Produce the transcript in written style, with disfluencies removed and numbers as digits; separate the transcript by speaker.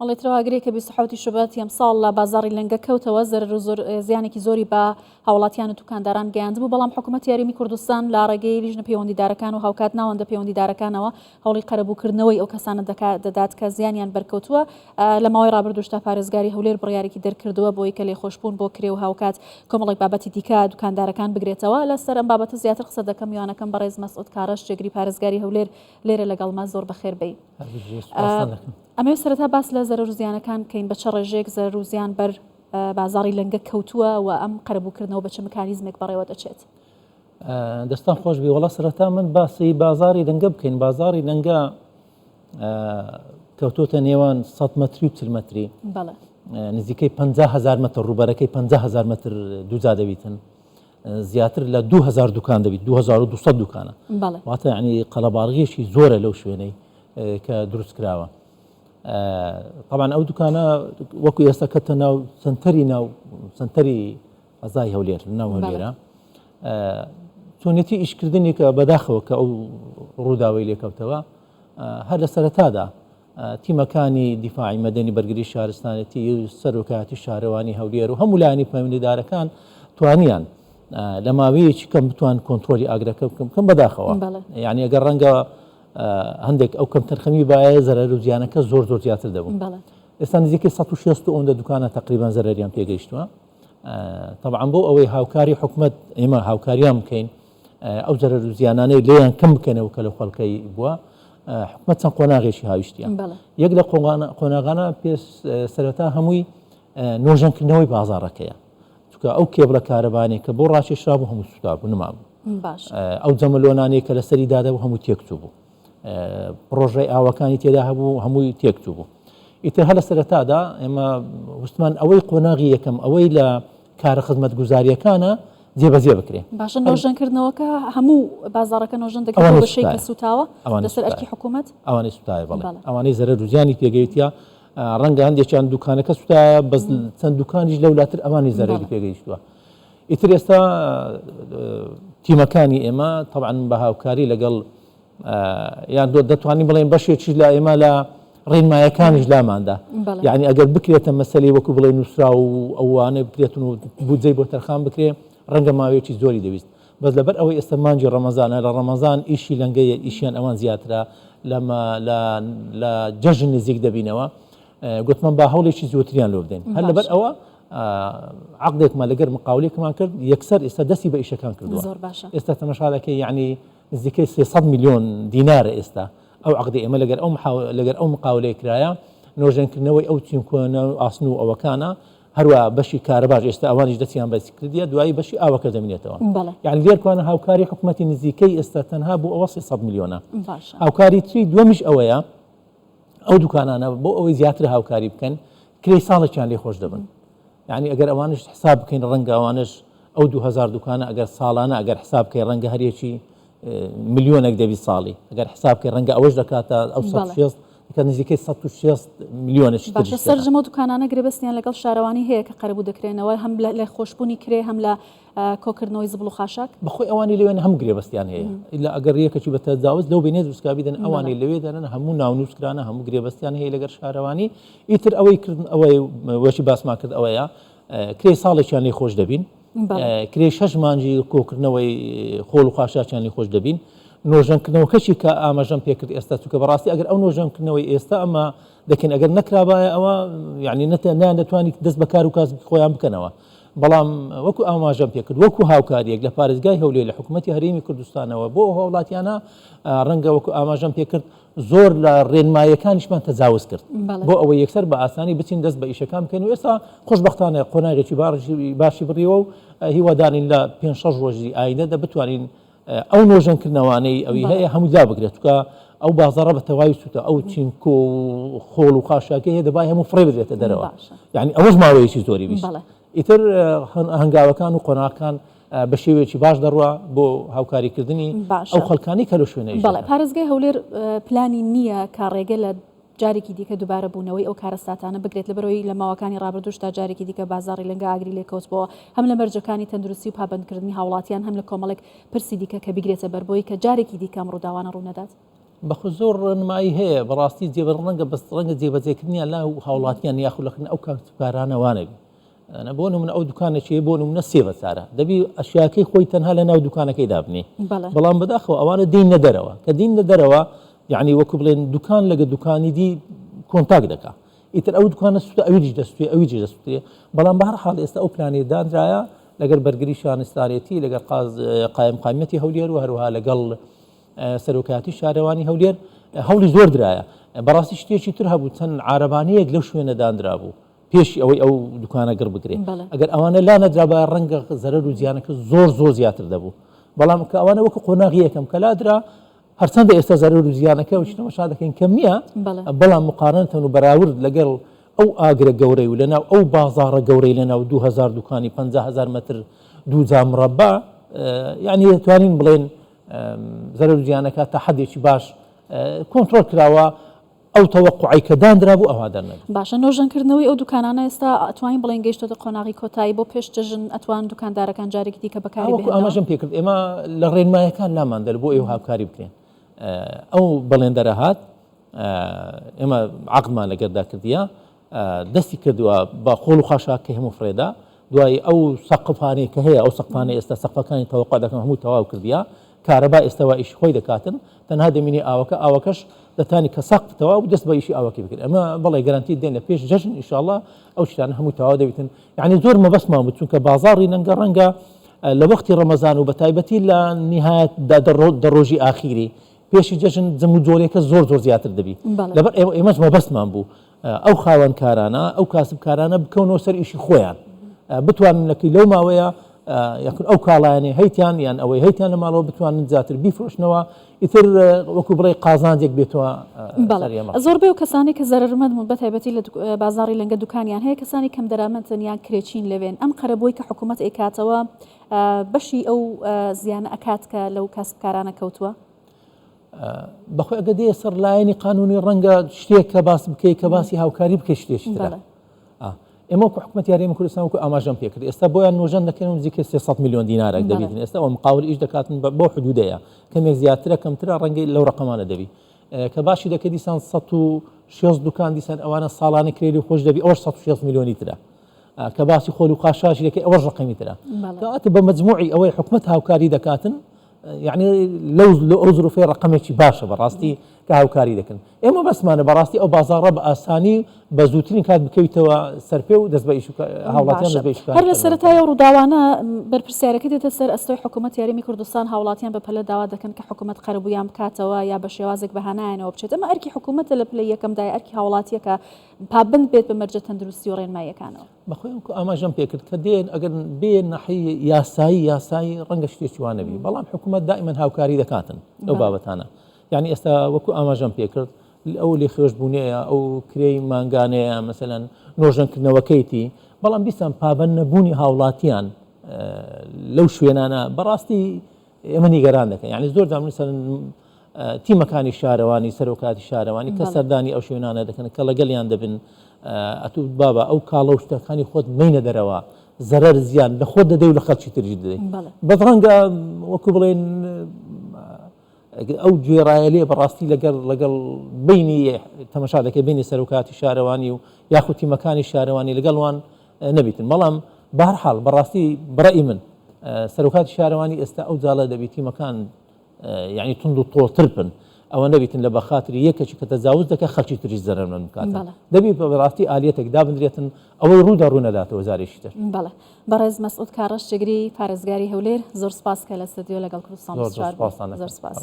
Speaker 1: مەڵێترەوە ئاگرێک کە 27 شوباتی ئەمساڵ لە بازاڕی لەنگە کەوتەوە زەرەر و زۆر زیانێکی زۆری بە هاوڵاتیان و دوکانداران گەیاندبوو، بەڵام حکومەتی هەرێمی کوردستان لە ڕێگەی لیژنە پەیوەندیدارەکان و هاوکات ناوەندە پەیوەندیدارەکانەوە هەوڵی قەرەبووکردنەوەی ئەو کەسانە دەدات کە زیانیان بەرکەوتووە. لە ماوەی ڕابردووشدا پارێزگاری هەولێر بڕیارێکی دەرکردووە بۆی کە لێخۆشبوون بۆ کرێ و هاوکات کۆمەڵێک بابەتی دیکە دوکاندارەکان بگرێتەوە. لەسەر ئەم بابەتە زیاتر قسە دەکەم، میوانەکەم بەڕێز مەسعود کاڕەش جێگری پارێزگاری هەولێر لێرە لەگەڵمە، زۆر بەخێر بێی. ئەمەوێت سەرەتا باس لە زەرەر و زیانەکان بکەین، بە چە ڕێژەیەک زەرەر و زیان بەر بازاڕی لەنگە کەوتووە و ئەم قەرەبووکردنەوە بە چ مکانیزمێک بەڕێوە دەچێت؟
Speaker 2: دەستان خۆش بی وەڵا سەرەتا من باسی بازاری لەنگە بکەین بازاری لەنگە کەوتۆتە نێوان 100 متری و 40 متری نزیکەی 50 هزار متر ڕووبەرەکەی 50 هزار متر دووجا دەبیتن زیاتر لە 2000 دوکان دەبیت 2200 دوکانە واتە ینی قەڵەباڵغیەکی زۆرە لەو شوێنەی کە دروست کراوە طبعا ئەو دوکانە وەکو ئێستا کەتە ناو سنتەری ناو سنتەری قەزای هەولێر ناو هەولێرە چۆنێتی ئیشکردنی کە بەداخەوە کە ئەو ڕووداوی لێکەوتەوە هەر لە سەرەتادا تیمەکانی دیفاعی مەدەنی بەرگری شارستانێتی و سەرۆکایەتی شارەوانی هەولێر و هەموو لایەنی پەیوەندیدارەکان توانیان لە ماوەیەکی کەم بتوان کۆنترۆلی ئاگرەکە بکەم کەم بەداخەوە یعنی ئەگەر ڕەنگە هەندێک ئەو کەم تەرخەمی باە زەرەر و زیانەکە زۆر زۆر زیاتر دەبوو ئێستا نزیکەی 160 ئەوەندە دوکانە تقریبان زەرەریان پێگەیشتووە طبعا بۆ ئەوەی هاوکاری حکومت ئێمە هاوکاریان بکەین ئەو زەرەر و زیانانەی لێیان کەم بکەنەوە کە لە خەڵکەی بووە حکومت چەند قۆناغێکی هاویشتە یەک لە قۆناغانە پێش سەرەتا هەمووی نۆژەنکردنەوەی بازارەکەیە چونکە ئەو کێبڵە کارەبانێک کە بۆ ڕاکێشرا بوو هەموو سوتا بوو نما بوو ئەو جەمەلۆنانەی کە لەسەری دادەبوو هەموو تێکچوو بوو پڕۆژەی ئاوەکانی تێدا هەبوو هەمووی تێکچوو بوو ئیتر هەر لە سەرەتادا ئێمە وستمان ئەوەی قۆناغی یەکەم ئەوەی لە کارە خزمەتگوزاریەکانە جێبەجێ بکرێ.
Speaker 1: باشە نۆژەنکردنەوەکە هەموو بازاڕەکە نۆژەن دەکرێت بۆ بەشەی کە سوتاوە لەسەر ئەرکی حکوومەت؟
Speaker 2: ئەوانەی سوتایە بەڵێ ئەوانەی زەرەر و زیانی پێگەیتە ڕەنگە هەندێکیان دوکانەکە سوتایە بەس چەند دوکانیش لەولاتر ئەوانی زەرەری پێگەیشتووە. ئیتر ئێستا تیمەکانی ئێمە تەبعەن بە هاوکاری لەگەڵ یان دەتوانین بڵێن بەشێکیش لە ئێمە لە ڕێنمایەکانیش لاماندا یعنی ئەگەر بکرێتە مەسەلەی وەکو بڵێ نووسرا و ئەوانە بکرێتن و بودجەی بۆ تەرخان بکرێ ڕەنگە ماوەیەکی زۆری دەویست بەس لەبەر ئەوەی ئێستا مانگی ڕەمەزانە لە ڕەمەزان ئیشی لەنگەیە ئیشیان ئەوان زیاترە لە جەژن نزیک دەبینەوە گوتمان با هەوڵێکی زۆتریان لۆ بدەین هەر لەبەر ئەوە عقدێکمان لەگەر مقاولێکمان کرد یەکسەر ئێستا دەستی بە ئیشەکان کردووە
Speaker 1: زۆر باشە
Speaker 2: ئێستا تەمەشا دەکەی یعنی نزیکەی 300 میلیۆن دینارە ئێستا ئەو عقدی ئێمە لەگەر ئەو لەگەر ئەو مقاولەیە کرایە نۆژەنکردنەوەی ئەو چینکۆنە و ئاسن و ئەوەکانە هەروە بەشی کارەباش ئێستا ئەوانیش دەستیان بەس کردیە دوایی بەشی ئاوەکە دەمینێتەوە یعنی لێرکوانە هاوکاری حکوومەتی نزیکەی ئێستا تەنها بۆ ئەوە 300 میلیۆنە هاوکاری تری دووەمیش ئەوەیە ئەو دوکانانە بۆ ئەوەی زیاتر هاوکاری بکەن کرێی ساڵێکیان لێ خۆش دەبن یعنی ئەگەر ئەوانش حساب بکەین ڕەنگە ئەوانش ئەو 2000 دوکانە ئەگەر ساڵانە ئەگەر حساب بکەی ڕەنگە هەرێکی ملیۆنێک دەبی ساڵی ئەگەر حساب بکەی ڕەنگە ئەوەش دەکاتە ئەو 160 کە نزیکەی 160 ملیۆنێکی
Speaker 1: باشە سەرجەم ئەو دوکانانە گرێبەستیان لەگەڵ شارەوانی هەیە کە قەرەبوو دەکرێنەوە هەم لە خۆشبوونی کرێ هەم لە کۆکردنەوەی زبڵ و خاشاک؟
Speaker 2: بەخۆی ئەوانی لەوێن هەموو گرێبەستیان هەیە ئیلا ئەگەر یەکەکی بە تەجاوز لەو بینێ دروستکابی دەن ئەوانی لەوێ دەنن هەموو ناونووس کرانە هەموو گرێبەستیان هەیە لەگەر شارەوانی ئیتر ئەوەی کردن ئەوەی وەشی باسمان کرد ئەوەیە کرێی ساڵێکیان لێ خۆش دەبین کرێی شەش مانگی کۆکردنەوەی خۆڵ و خاشاکیان لێ خۆش دەبین نۆژەنکردنەوەکەشی کە ئاماژەم پێکرد ئێستا چونکە بەڕاستی ئەگەر ئەو نۆژەنکردنەوەی ئێستا ئەمە دەکەین ئەگەر نەکرابایە ئەوە یعنی نەیان دەتوانی دەست بە کار و کاسبی خۆیان بکەنەوە بەڵام وەکو ئاماژەم پێکرد وەکو هاوکاریەک لە پارێزگای هەولێر لە حکوومەتی هەرێمی کوردستانەوە بۆ ئەو هاوڵاتیانە ڕەنگە وەکو ئاماژەم پێکرد زۆر لە ڕێنمایەکانیشمان تەجاوز کرد بۆ ئەوەی یەکسەر بە ئاسانی بچین دەست بە ئیشەکان بکەین و ئێستا خۆشبەختانە قۆناغێکی باشی بڕیوە و هیوادارین لە پێ شەش ڕۆژی ئایندەدا بتوانین ئەو نۆژەنکردنەوانەی ئەوی هەیە هەموو لا بگرێت چونکە ئەو بازاڕە بە تەواوی سووتە ئەو چینکۆ و خۆڵ و خاشاکەی هەیە دەبای هەموو فڕێ بدرێتە دەرەوە یعنی ئەوەش ماوەیەکی زۆری ویست ئیتر هەنگاوەکان و قۆناغەکان بە شێوەیەکی باش دەڕوا بۆ هاوکاریکردنی ئەو خەڵکانی کە لەو شوێنە
Speaker 1: بەڵێ پارێزگای هەولێر پلانی نییە کە ڕێگە لە جارێکی دیکە دووبارە بوونەوەی ئەو کارەساتانە بگرێت، لەبەرئەوەی لە ماوەکانی ڕابردووشدا جارێکی دیکە بازاڕی لەنگە ئاگری لێکەوتبۆوە، هەم لە مەرجەکانی تەندروستی و پابەندکردنی هاوڵاتیان، هەم لە کۆمەڵێک پرسی دیکە کە بیگرێتە بەر بۆی کە جارێکی دیکە ئەم ڕووداوانە ڕوونەدات.
Speaker 2: بەخۆ زۆر ڕێنمایی هەیە بەڕاستی جێبە ڕەنگە بەس ڕەنگە جێبەجێکردنیان لا هاوڵاتیان یاخود لەکردن ئەو کاسبکارانە وانەبی ئەە بۆ نمونە ئەو دوکانێکی بۆ نمونە سێ بەچارە دەبی ئەشیاکەی خۆی تەنها لە ناو دوکانەکەی دابنێ بەڵام بەداخەوە ئەوانە دین لە دەرەوە کە دین لە دەرەوە یعنی وەکو بڵێن دوکان لەگە دوکانی دی کۆنتاک دەکا ئیتر ئەو دوکانە سوتە ئەویش دەستێ ئەویش دەستێ بەڵام بە هەر حاڵ ئێستا ئەو پلانی دانرایە لەگەر بەرگری شانستانێتی لەگەر قاز قایم قایمەتی هەولێر و هەروەها لەگەڵ سەرۆکایەتی شارەوانی هەولێر هەوڵی زۆر درایە بەڕاستی شتێکی تر هەبوو چەند عربانەیەک لەو شوێنە دانرابوو پێشی ئەوەی ئەو دوکانە گڕ بگرێ ئەگەر ئەوانە لا نەدرابە ڕەنگە زەرەر و زیانەکە زۆر زۆر زیاتر دەبوو بەڵام کە ئەوانە وەکو قۆناغی یەکەم کە لادرا هەرچەندە ئێستا زەرەر و زیانەکە وشتەوە شا دەکەین کەم نییە بەڵام مقارنەتەن و بەراورد لەگەڵ ئەو ئاگرە گەورەی و لەناو ئەو بازاڕە گەورەی لەناو 2000 دوکانی 50000 متر دووجا مرەبا یعنی دەتوانین بڵێن زەرەر و زیانەکە تا حدێکی باش کۆنترۆل کراوە ئەو تەوەقوعەی کە داندرابوو ئەوا دەرنەچوو.
Speaker 1: باشە نۆژەنکردنەوەی ئەو دوکانانە ئێستا ئەتوانین بڵێین گەیشتۆتە قۆناغی کۆتایی بۆ پێش جەژن ئەتوان دوکاندارەکان جارێکی دیکە بەکاری
Speaker 2: وەکو
Speaker 1: بهێننەوە؟
Speaker 2: ئاماژەم پێکرد ئێمە لە ڕێنمایەکان لامان دەر بۆ ئێوە هاوکاری بکرێن ئەو بەڵێندەرە هات ئێمە عەقدمان لەگەردا کردیە دەستی کردووە بە خۆڵ و خاشاک کە هەموو فڕێدا دوای ئەو سەقفانەی کە هەیە ئەو سەقفانە ئێستا سەقفەکانی تەوەقع دەکەن هەموو تەواو کردیە کارەبا ئێستا وا ئیشی خۆی دەکاتن تەنها دەمینی ئاوەکە ئاوەکەش دەتانی کە سەقف تەواو بوو دەست بە ئیشی ئاوەکەی بکرێت ئەمە بەڵێ گەرەنتی دێن لە پێش جەژن ئینشاءاللە ئەو شتانە هەموو تەواو دەبیتن یعنی زۆر مەبەستمان بوو چونکە بازاڕی نەنگە ڕەنگە لە وەختی ڕەمەزان و بە تایبەتی لە نهایەت دە ڕۆژی ئاخیری پێشی جەژن جم و جۆلێکە زۆر زۆر زیاتر دەبی لەبەر ئێمەش مەبەستمان بوو ئەو خاوەنکارانە ئەو کاسبکارانە بکەونەوە سەر ئیشی خۆیان بتوانن لەکی لەو ماوەیە یاخود ئەو کاڵایانەی هەیتیان یان ئەوەی هەیتیان لە ماڵەوە بتوانن زیاتر بیفرۆشنەوە ئیتر وەکو بڵێ قازانجێک بێتەوە
Speaker 1: زۆربەی و کەسانی کە زەرەرمەند بوون بە تایبەتی لە بازاڕی لەنگە دوکانیان هەیە کەسانی کەم دەرامەتن یان کرێچین لەوێن ئەم قەرەبووی کە حکوومەت ئەیکاتەوە بەشی ئەو زیانە ئەکات کە لەو کاسبکارانە کەوتووە؟
Speaker 2: بەخۆی ئەگە دێ سەر لایەنی قانونی ڕەنگە شتێک کە باس بکەی کە باسی هاوکاری بکەی شتێکی ترە ئێمە وەکو حکومەتی هەرێمی کوردستان وەکو ئاماژەم پێکرد ئێستا بۆیان نۆژەن دەکەن و نزیکەی 300 میلیۆن دینارێک دەبیتن ئێستا ئەو مقاول ئیش دەکاتن بۆ حدودەیە کەمێک زیاترە کەمترە ڕەنگەی لەو ڕقەمانە دەبی کە باشی دەکە دیسان 160 دوکان دیسان ئەوانە ساڵانە کرێری خۆش دەبی ئەوش 160 میلیۆنی ترە کە باسی خۆل و قاشاشی دەکەی ئەوەش ڕقەمی ترە کەواتە بە مەجموعی ئەوەی حکومەت هاوکاری دەکاتن یعنی لەو لە ئەو زروفەی ڕقەمێکی باشە بەڕاستی کە هاوکاری دەکەن ئێمە بەسمانە بەڕاستی ئەو بازاڕە بە ئاسانی بە زووترین کات بکەویتەوە سەرپێ و دەست بە ئیش هاوڵاتیان دەست بە ئیش
Speaker 1: هەر لە سەرەتای ئەو ڕووداوانە بەرپرسیارەکە دێتە سەر ئەستۆی حکوومەت یاریمی کوردستان هاوڵاتیان بە پەلە داوا دەکەن کە حکوومەت قەرەبوویان بکاتەوە یا بە شێوازێک بە هانایانەوە بچێت ئەمە ئەرکی حکوومەتە لە پلەی یەکەمدای ئەرکی هاوڵاتیەکە پابەند بێت بە مەرجە تەندروستی و ڕێنماییەکانەوە.
Speaker 2: بەخۆی وەکو ئاماژەم پێکرد کە دێن ئەگەر بێ ناحی یاسایی یاسایی ڕەنگە شتێکی وا نەبی بەڵام حکوومەت دائیمەن هاوکاری دەکاتن لەو بابەتانە یعنی ئێستا وەکو ئاماژەم پێکرد ئەو لێ خۆشببوونەیە ئەو کرێی مانگانەیە مەسەلەن نۆژەنکردنەوەکەیتی بەڵام دیسان پابند نەبوونی هاوڵاتیان لەو شوێنانە بەڕاستی ئێمە نیگەران دەکەن یعنی زۆر جار مثلەن تیمەکانی شارەوانی سەرۆکاتی شارەوانی کە سەردانی ئەو شوێنانە دەکەن کە لەگەڵیان دەبن ئەتوو بابا ئەو کاڵە و شتەکانی خۆت مینە دەرەوە زەرەر زیان لە خۆت دەدەی و لە خەڵکی تریش دەدەی بەس ڕەنگە وەکو بڵێن ئەو گوێڕایەلیە بەڕاستی لەگەڵ لەگەڵ بینی تەمەشا دەکەی بینی سەرۆکاتی شارەوانی و یاخود تیمەکانی شارەوانی لەگەڵوان نەبیتن بەڵام بەهەرحاڵ بەڕاستی بەڕەئی من سەرۆکاتی شارەوانی ئێستا ئەو جاڵە دەبی تیمەکان یعنی تند و تۆڵتر بن ئەوە نەبیتن لە بەخاتری یەکێکی کە تەجاوز دەکە خەڵکی تریش زەرەرمەند بکات دەبی بەڕاستی ئالیەتێک دابنرێتن ئەوەی ڕوودا ڕوو نەداتەوە جارێکی تر.
Speaker 1: بەڵێ بەڕێز مەسعود کاڕەش جێگری پارێزگاری هەولێر زۆر سپاس کە لە ستۆدیۆ لەگەڵ کوردستان 24 بووی. زۆر سپاس.